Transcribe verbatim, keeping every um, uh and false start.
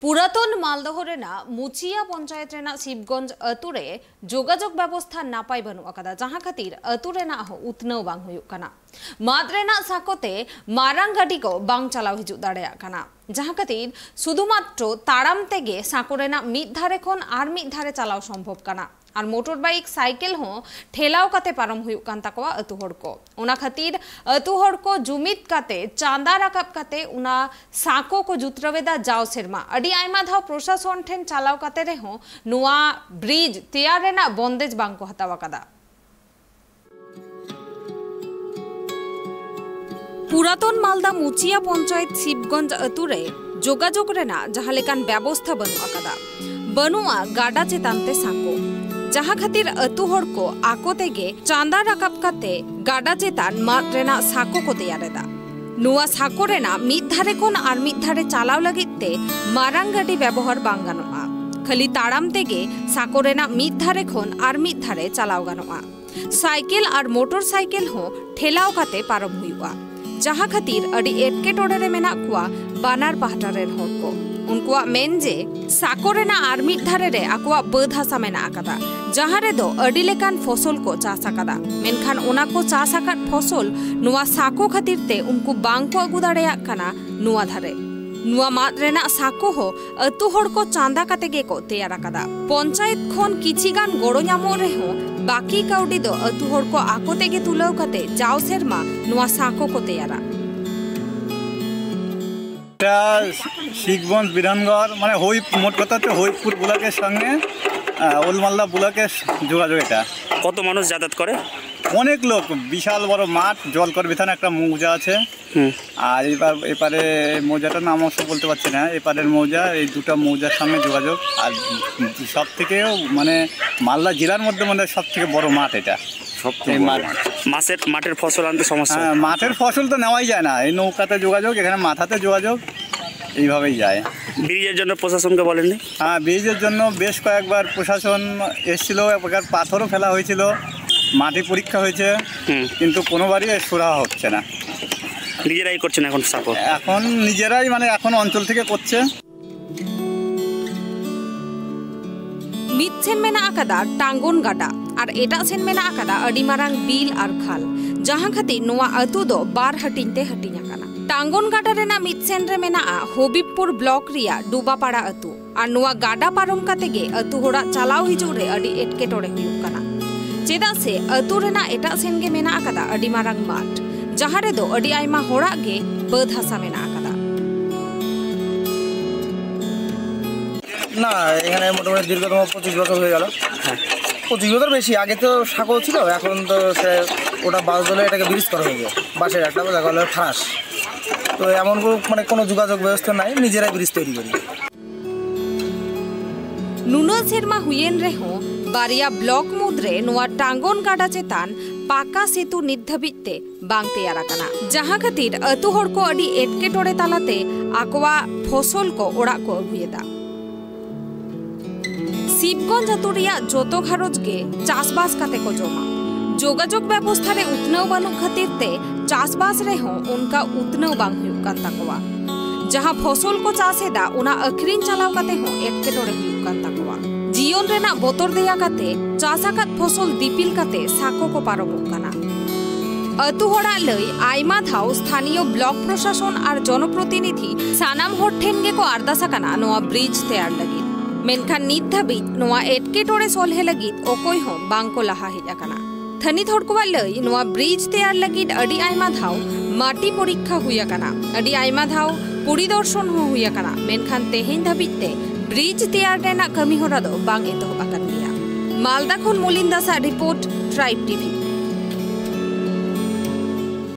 ᱯᱩᱨᱟᱛᱚᱱ ᱢᱟᱞᱫᱚᱦᱚ ᱨᱮᱱᱟᱜ ᱢᱩᱪᱤᱭᱟ ᱯᱚᱧᱪᱟᱭᱮᱛ ᱨᱮᱱᱟᱜ ᱥᱤᱵᱽᱜᱚᱸᱡᱽ ᱟᱹᱛᱩ ᱨᱮ ᱡᱳᱜᱟᱡᱳᱜᱽ ᱵᱮᱵᱚᱥᱛᱷᱟ ᱱᱟᱯᱟᱭ ᱵᱟᱹᱱᱩᱜ ᱟᱠᱟᱫᱟ, ᱡᱟᱦᱟᱸ ᱠᱷᱟᱹᱛᱤᱨ ᱟᱹᱛᱩ ᱨᱮᱱᱟᱜ ᱦᱚᱸ ᱩᱛᱱᱟᱹᱣ ᱵᱟᱝ ᱦᱩᱭᱩᱜ ᱠᱟᱱᱟ᱾ ᱢᱟᱫ ᱨᱮᱱᱟᱜ ᱥᱟᱸᱠᱚ ᱛᱮ ᱢᱟᱨᱟᱝ ᱜᱟᱹᱰᱤ ᱠᱚ ᱵᱟᱝ ᱪᱟᱞᱟᱣ ᱦᱤᱡᱩᱜ ᱫᱟᱲᱮᱭᱟᱜ ᱠᱟᱱᱟ, ᱡᱟᱦᱟᱸ ᱠᱷᱟᱹᱛᱤᱨ ᱥᱩᱫᱷᱩ ᱢᱟᱛᱨᱚ ᱛᱟᱲᱟᱢ ᱛᱮᱜᱮ ᱥᱟᱸᱠᱚ ᱨᱮᱱᱟᱜ ᱢᱤᱫ ᱫᱷᱟᱨᱮ ᱠᱷᱚᱱ ᱟᱨ ᱢᱤᱫ ᱫᱷᱟᱨᱮ ᱪᱟᱞᱟᱣ ᱥᱚᱢᱵᱷᱚᱵ ᱠᱟᱱᱟ᱾ ᱟᱨ ᱢᱚᱴᱚᱨ ᱵᱟᱭᱤᱠ, ᱥᱟᱭᱠᱮᱞ ᱦᱚᱸ ᱴᱷᱮᱞᱟᱣ ᱠᱟᱛᱮ ᱯᱟᱨᱚᱢ ᱦᱩᱭᱩᱜ ᱠᱟᱱ ᱛᱟᱠᱚᱣᱟ ᱟᱹᱛᱩ ᱦᱚᱲ ᱠᱚ᱾ ᱚᱱᱟ ᱠᱷᱟᱹᱛᱤᱨ ᱟᱹᱛᱩ ᱦᱚᱲ ᱠᱚ ᱡᱩᱢᱤᱫ ᱠᱟᱛᱮ ᱪᱟᱸᱫᱟ ᱨᱟᱠᱟᱵ ᱠᱟᱛᱮ ᱚᱱᱟ ᱥᱟᱸᱠᱚ ᱠᱚ ᱡᱩᱛᱨᱟᱹᱣ ᱮᱫᱟ ᱡᱟᱣ ᱥᱮᱨᱢᱟ᱾ ᱟᱹᱰᱤ ᱟᱭᱢᱟ ᱫᱷᱟᱣ ᱯᱨᱚᱥᱟᱥᱚᱱ ᱴᱷᱮᱱ ᱪᱟᱞᱟᱣ ᱠᱟᱛᱮ ᱨᱮᱦᱚᱸ ᱱᱚᱣᱟ ᱵᱨᱤᱡᱽ ᱛᱮᱭᱟᱨ ᱨᱮᱱᱟᱜ ᱵᱚᱱᱫᱮᱡ ᱵᱟᱝ ᱠᱚ ᱦᱟᱛᱟᱣ ᱟᱠᱟᱫᱟ᱾ ᱯᱩᱨᱟᱛᱚᱱ ᱢᱟᱞᱫᱟ ᱢᱩᱪᱤᱭᱟ ᱯᱚᱧᱪᱟᱭᱮᱛ ᱥᱤᱵᱽᱜᱚᱸᱡᱽ ᱟᱹᱛᱩ ᱨᱮ ᱡᱳᱜᱟᱡᱳᱜᱽ ᱨᱮᱱᱟᱜ ᱡᱟᱦᱟᱸ ᱞᱮᱠᱟᱱ ᱵᱮᱵᱚᱥᱛᱷᱟ ᱵᱟᱹᱱᱩᱜ ᱟᱠᱟᱫᱟ᱾ ᱵᱟᱹᱱᱩᱜᱼᱟ ᱜᱟᱰᱟ ᱪᱮᱛᱟᱱ ᱛᱮ ᱥᱟᱸᱠᱚ, ᱡᱟᱦᱟᱸ ᱠᱷᱟᱹᱛᱤᱨ ᱟᱹᱛᱩ ᱦᱚᱲ ᱠᱚ ᱟᱠᱚ ᱛᱮᱜᱮ ᱪᱟᱸᱫᱟ ᱨᱟᱠᱟᱵ ᱠᱟᱛᱮ ᱜᱟᱰᱟ ᱪᱮᱛᱟᱱ ᱢᱟᱫ ᱨᱮᱱᱟᱜ ᱥᱟᱸᱠᱚ ᱠᱚ ᱛᱮᱭᱟᱨ ᱮᱫᱟ᱾ ᱱᱚᱣᱟ ᱥᱟᱸᱠᱚ ᱨᱮᱱᱟᱜ ᱢᱤᱫ ᱫᱷᱟᱨᱮ ᱠᱷᱚᱱ ᱟᱨ ᱢᱤᱫ ᱫᱷᱟᱨᱮ ᱪᱟᱞᱟᱣ ᱞᱟᱹᱜᱤᱫ ᱛᱮ ᱢᱟᱨᱟᱝ ᱜᱟᱹᱰᱤ ᱵᱮᱵᱚᱦᱟᱨ ᱵᱟᱝ ᱜᱟᱱᱚᱜᱼᱟ᱾ ᱠᱷᱟᱹᱞᱤ ᱛᱟᱲᱟᱢ ᱛᱮᱜᱮ ᱥᱟᱸᱠᱚ ᱨᱮᱱᱟᱜ ᱢᱤᱫ ᱫᱷᱟᱨᱮ ᱠᱷᱚᱱ ᱟᱨ ᱢᱤᱫ ᱫᱷᱟᱨᱮ ᱪᱟᱞᱟᱣ ᱜᱟᱱᱚᱜᱼᱟ᱾ ᱥᱟᱭᱠᱮᱞ ᱟᱨ ᱢᱚᱴᱚᱨ ᱥᱟᱭᱠᱮᱞ ᱦᱚᱸ ᱴᱷᱮᱞᱟᱣ ᱠᱟᱛᱮ ᱯᱟᱨᱚᱢ ᱦᱩᱭᱩᱜᱼᱟ, ᱡᱟᱦᱟᱸ ᱠᱷᱟᱹᱛᱤᱨ ᱟᱹᱰᱤ ᱮᱴᱠᱮᱴᱚᱬᱮ ᱨᱮ ᱢᱮᱱᱟᱜ ᱠᱚᱣᱟ ᱵᱟᱱᱟᱨ ᱯᱟᱦᱴᱟ ᱨᱮᱱ ᱦᱚᱲ ᱠᱚ᱾ ᱩᱱᱠᱩᱣᱟᱜ ᱢᱮᱱ ᱡᱮ ᱥᱟᱸᱠᱚ ᱨᱮᱱᱟᱜ ᱟᱨ ᱢᱤᱫ ᱫᱷᱟᱨᱮ ᱨᱮ ᱟᱠᱚᱣᱟᱜ ᱵᱟᱹᱫᱽ ᱦᱟᱥᱟ ᱢᱮᱱᱟᱜ ᱟᱠᱟᱫᱟ, ᱡᱟᱦᱟᱸ ᱨᱮᱫᱚ ᱟᱹᱰᱤ ᱞᱮᱠᱟᱱ ᱯᱷᱚᱥᱚᱞ ᱠᱚ ᱪᱟᱥ ᱟᱠᱟᱫᱟ, ᱢᱮᱱᱠᱷᱟᱱ ᱚᱱᱟ ᱠᱚ ᱪᱟᱥ ᱟᱠᱟᱫ ᱯᱷᱚᱥᱚᱞ ᱱᱚᱣᱟ ᱥᱟᱸᱠᱚ ᱠᱷᱟᱹᱛᱤᱨ ᱛᱮ ᱩᱱᱠᱩ ᱵᱟᱝ ᱠᱚ ᱟᱹᱜᱩ ᱫᱟᱲᱮᱭᱟᱜ ᱠᱟᱱᱟ ᱱᱚᱣᱟ ᱫᱷᱟᱨᱮ᱾ ᱱᱚᱣᱟ ᱢᱟᱫ ᱨᱮᱱᱟᱜ ᱥᱟᱸᱠᱚ ᱦᱚᱸ ᱟᱹᱛᱩ ᱦᱚᱲ ᱠᱚ ᱪᱟᱸᱫᱟ ᱠᱟᱛᱮ ᱜᱮᱠᱚ ᱛᱮᱭᱟᱨ ᱟᱠᱟᱫᱟ᱾ ᱯᱚᱧᱪᱟᱭᱮᱛ ᱠᱷᱚᱱ ᱠᱤᱪᱷᱤ ᱜᱟᱱ ᱜᱚᱲᱚ ᱧᱟᱢᱚᱜ ᱨᱮᱦᱚᱸ ᱵᱟᱹᱠᱤ ᱠᱟᱹᱣᱰᱤ ᱫᱚ ᱟᱹᱛᱩ ᱦᱚᱲ ᱠᱚ ᱟᱠᱚ ᱛᱮᱜᱮ ᱛᱩᱞᱟᱹᱣ ᱠᱟᱛᱮ ᱡᱟᱣ ᱥᱮᱨᱢᱟ ᱱᱚᱣᱟ ᱥᱟᱸᱠᱚ ᱠᱚ ᱛᱮᱭᱟᱨᱟ᱾ এটা শিখগঞ্জ বিধানগড়, মানে হই মোট কথা হচ্ছে হইপুর ব্লকের সঙ্গে আহ, ওল্ড মালদা ব্লকের যোগাযোগ এটা। কত মানুষ যাতায়াত করে? অনেক লোক, বিশাল বড় মাঠ, জলকর বিথান একটা মৌজা আছে। হুম। আর এবার এপারে এই মৌজাটার নাম অবশ্য বলতে পারছি না, এপারের মৌজা, এই দুটো মৌজার সঙ্গে যোগাযোগ। আর সব থেকেও মানে মালদা জেলার মধ্যে মানে সব থেকে বড় মাঠ এটা। সব থেকে এই বড় মাঠ। মাঠ। মাছের মাঠের ফসল আনতে সমস্যা হয়? হ্যাঁ, মাঠের ফসল তো নেওয়াই যায় না, এই নৌকাতে যোগাযোগ, এখানে মাথাতে যোগাযোগ, এইভাবেই যায়। ব্রিজের জন্য প্রশাসনকে বলেননি? হ্যাঁ, ব্রিজের জন্য বেশ কয়েকবার প্রশাসন এসেছিল, একবার পাথরও ফেলা হয়েছিল, মাটি পরীক্ষা হয়েছে, হুম। কিন্তু কোনোবারই এর সুরাহা হচ্ছে না। নিজেরাই করছেন এখন সাঁকো? এখন নিজেরাই, মানে এখন অঞ্চল থেকে করছে। ᱢᱤᱫ ᱥᱮᱱ ᱢᱮᱱᱟᱜ ᱟᱠᱟᱫᱟ ᱴᱟᱝᱜᱚᱱ ᱜᱟᱰᱟ ᱟᱨ ᱮᱴᱟᱜ ᱥᱮᱱ ᱢᱮᱱᱟᱜ ᱟᱠᱟᱫᱟ ᱟᱹᱰᱤ ᱢᱟᱨᱟᱝ ᱵᱤᱞ ᱟᱨ ᱠᱷᱟᱞ, ᱡᱟᱦᱟᱸ ᱠᱷᱟᱹᱛᱤᱨ ᱱᱚᱣᱟ ᱟᱹᱛᱩ ᱫᱚ ᱵᱟᱨ ᱦᱟᱹᱴᱤᱧ ᱛᱮ ᱦᱟᱹᱴᱤᱧ ᱟᱠᱟᱱᱟ᱾ ᱴᱟᱝᱜᱚᱱ ᱜᱟᱰᱟ ᱨᱮᱱᱟᱜ ᱢᱤᱫ ᱥᱮᱱ ᱨᱮ ᱢᱮᱱᱟᱜᱼᱟ ᱦᱚᱵᱤᱵᱽᱯᱩᱨ ᱵᱞᱚᱠ ᱨᱮᱭᱟᱜ ᱰᱩᱵᱟᱯᱟᱲᱟ ᱟᱹᱛᱩ᱾ ᱟᱨ ᱱᱚᱣᱟ ᱜᱟᱰᱟ ᱯᱟᱨᱚᱢ ᱠᱟᱛᱮ ᱜᱮ ᱟᱹᱛᱩ ᱦᱚᱲᱟᱜ ᱪᱟᱞᱟᱣ ᱦᱤᱡᱩᱜ ᱨᱮ ᱟᱹᱰᱤ ᱮᱴᱠᱮᱴᱚᱬᱮ ᱦᱩᱭᱩᱜ ᱠᱟᱱᱟ, ᱪᱮᱫᱟᱜ ᱥᱮ ᱟᱹᱛᱩ ᱨᱮᱱᱟᱜ ᱮᱴᱟᱜ ᱥᱮᱱ ᱜᱮ ᱢᱮᱱᱟᱜ ᱟᱠᱟᱫᱟ ᱟᱹᱰᱤ ᱢᱟᱨᱟᱝ ᱢᱟᱴᱷ, ᱡᱟᱦᱟᱸ ᱨᱮᱫᱚ ᱟᱹᱰᱤ ᱟᱭᱢᱟ ᱦᱚᱲᱟᱜ ᱜᱮ ᱵᱟᱹᱫᱽ ᱦᱟᱥᱟ ᱢᱮᱱᱟᱜ ᱟᱠᱟᱫᱟ᱾ না, এখানে মোটামুটি দীর্ঘতম পঁচিশ বছর হয়ে গেল। পঁচিশ বছর বেশি। আগে তো সাঁকো ছিল, এখন তো সে ওটা বাস ধরে এটাকে ব্রিজ করা হয়েছে। বাঁশের একটা জায়গা হলো ফাঁস। তো এমন কোনো, মানে, কোনো যোগাযোগ ব্যবস্থা নাই, নিজেরাই ব্রিজ তৈরি করি। ᱱᱩᱱᱟᱹᱜ ᱥᱮᱨᱢᱟ ᱦᱩᱭᱮᱱ ᱨᱮᱦᱚᱸ ᱵᱟᱨᱭᱟ ᱵᱞᱚᱠ ᱢᱩᱫᱽᱨᱮ ᱱᱚᱣᱟ ᱴᱟᱝᱜᱚᱱ ᱜᱟᱰᱟ ᱪᱮᱛᱟᱱ ᱯᱟᱠᱟ ᱥᱮᱛᱩ ᱱᱤᱛ ᱫᱷᱟᱹᱵᱤᱡ ᱛᱮ ᱵᱟᱝ ᱛᱮᱭᱟᱨ ᱟᱠᱟᱱᱟ, ᱡᱟᱦᱟᱸ ᱠᱷᱟᱹᱛᱤᱨ ᱟᱹᱛᱩ ᱦᱚᱲ ᱠᱚ ᱟᱹᱰᱤ ᱮᱴᱠᱮᱴᱚᱬᱮ ᱛᱟᱞᱟᱛᱮ ᱟᱠᱚᱣᱟᱜ ᱯᱷᱚᱥᱚᱞ ᱠᱚ ᱚᱲᱟᱜ ᱠᱚ ᱟᱹᱜᱩᱭᱮᱫᱟ᱾ ᱥᱤᱵᱽᱜᱚᱸᱡᱽ ᱟᱹᱛᱩ ᱨᱮᱭᱟᱜ ᱡᱚᱛᱚ ᱜᱷᱟᱨᱚᱸᱡᱽ ᱜᱮ ᱪᱟᱥᱵᱟᱥ ᱠᱟᱛᱮ ᱠᱚ ᱡᱚᱢᱟ᱾ ᱡᱳᱜᱟᱡᱳᱜᱽ ᱵᱮᱵᱚᱥᱛᱷᱟ ᱨᱮ ᱩᱛᱱᱟᱹᱣ ᱵᱟᱹᱱᱩᱜ ᱠᱷᱟᱹᱛᱤᱨ ᱛᱮ ᱪᱟᱥᱵᱟᱥ ᱨᱮᱦᱚᱸ ᱚᱱᱠᱟ ᱩᱛᱱᱟᱹᱣ ᱵᱟᱝ ᱦᱩᱭᱩᱜ ᱠᱟᱱ ᱛᱟᱠᱚᱣᱟ, ᱡᱟᱦᱟᱸ ᱯᱷᱚᱥᱚᱞ ᱠᱚ ᱪᱟᱥ ᱮᱫᱟ ᱚᱱᱟ ᱟᱹᱠᱷᱨᱤᱧ ᱪᱟᱞᱟᱣ ᱠᱟᱛᱮ ᱦᱚᱸ ᱮᱴᱠᱮᱴᱚᱬᱮ ᱦᱩᱭᱩᱜ ᱠᱟᱱ ᱛᱟᱠᱚᱣᱟ᱾ ᱡᱤᱭᱚᱱ ᱨᱮᱱᱟᱜ ᱵᱚᱛᱚᱨ ᱫᱮᱭᱟ ᱠᱟᱛᱮ ᱪᱟᱥ ᱟᱠᱟᱫ ᱯᱷᱚᱥᱚᱞ ᱫᱤᱯᱤᱞ ᱠᱟᱛᱮ ᱥᱟᱸᱠᱚ ᱠᱚ ᱯᱟᱨᱚᱢᱚᱜ ᱠᱟᱱᱟ᱾ ᱟᱹᱛᱩ ᱦᱚᱲᱟᱜ ᱞᱟᱹᱭ, ᱟᱭᱢᱟ ᱫᱷᱟᱣ ᱥᱛᱷᱟᱱᱤᱭᱚ ᱵᱞᱚᱠ ᱯᱨᱚᱥᱟᱥᱚᱱ ᱟᱨ ᱡᱚᱱᱚᱯᱨᱚᱛᱤᱱᱤᱫᱷᱤ ᱥᱟᱱᱟᱢ ᱦᱚᱲ ᱴᱷᱮᱱ ᱜᱮᱠᱚ ᱟᱨᱫᱟᱥ ᱟᱠᱟᱱᱟ ᱱᱚᱣᱟ ᱵᱨᱤᱡᱽ ᱛᱮᱭᱟᱨ ᱞᱟᱹᱜᱤᱫ, ᱢᱮᱱᱠᱷᱟᱱ ᱱᱤᱛ ᱫᱷᱟᱹᱵᱤᱡ ᱱᱚᱣᱟ ᱮᱴᱠᱮᱴᱚᱬᱮ ᱥᱚᱞᱦᱮ ᱞᱟᱹᱜᱤᱫ ᱚᱠᱚᱭ ᱦᱚᱸ ᱵᱟᱝ ᱠᱚ ᱞᱟᱦᱟ ᱦᱮᱡ ᱟᱠᱟᱱᱟ᱾ ᱛᱷᱟᱹᱱᱤᱛ ᱦᱚᱲ ᱠᱚᱣᱟᱜ ᱞᱟᱹᱭ, ᱱᱚᱣᱟ ᱵᱨᱤᱡᱽ ᱛᱮᱭᱟᱨ ᱞᱟᱹᱜᱤᱫ ᱟᱹᱰᱤ ᱟᱭᱢᱟ ᱫᱷᱟᱣ ᱢᱟᱴᱤ ᱯᱚᱨᱤᱠᱠᱷᱟ ᱦᱩᱭ ᱟᱠᱟᱱᱟ, ᱟᱹᱰᱤ ᱟᱭᱢᱟ ᱫᱷᱟᱣ ᱯᱚᱨᱤᱫᱚᱨᱥᱚᱱ ᱦᱚᱸ ᱦᱩᱭ ᱟᱠᱟᱱᱟ, ᱢᱮᱱᱠᱷᱟᱱ ᱛᱮᱦᱮᱧ ᱫᱷᱟᱹᱵᱤᱡ ᱛᱮ ᱵᱨᱤᱡᱽ ᱛᱮᱭᱟᱨ ᱨᱮᱱᱟᱜ ᱠᱟᱹᱢᱤ ᱦᱚᱨᱟ ᱫᱚ ᱵᱟᱝ ᱮᱛᱚᱦᱚᱵ ᱟᱠᱟᱱ ᱜᱮᱭᱟ᱾ ᱢᱟᱞᱫᱟ ᱠᱷᱚᱱ ᱢᱚᱞᱤᱱ ᱫᱟᱥᱟᱜ ᱨᱤᱯᱳᱨᱴ, ᱴᱨᱟᱭᱤᱵᱽ ᱴᱤᱵᱷᱤ᱾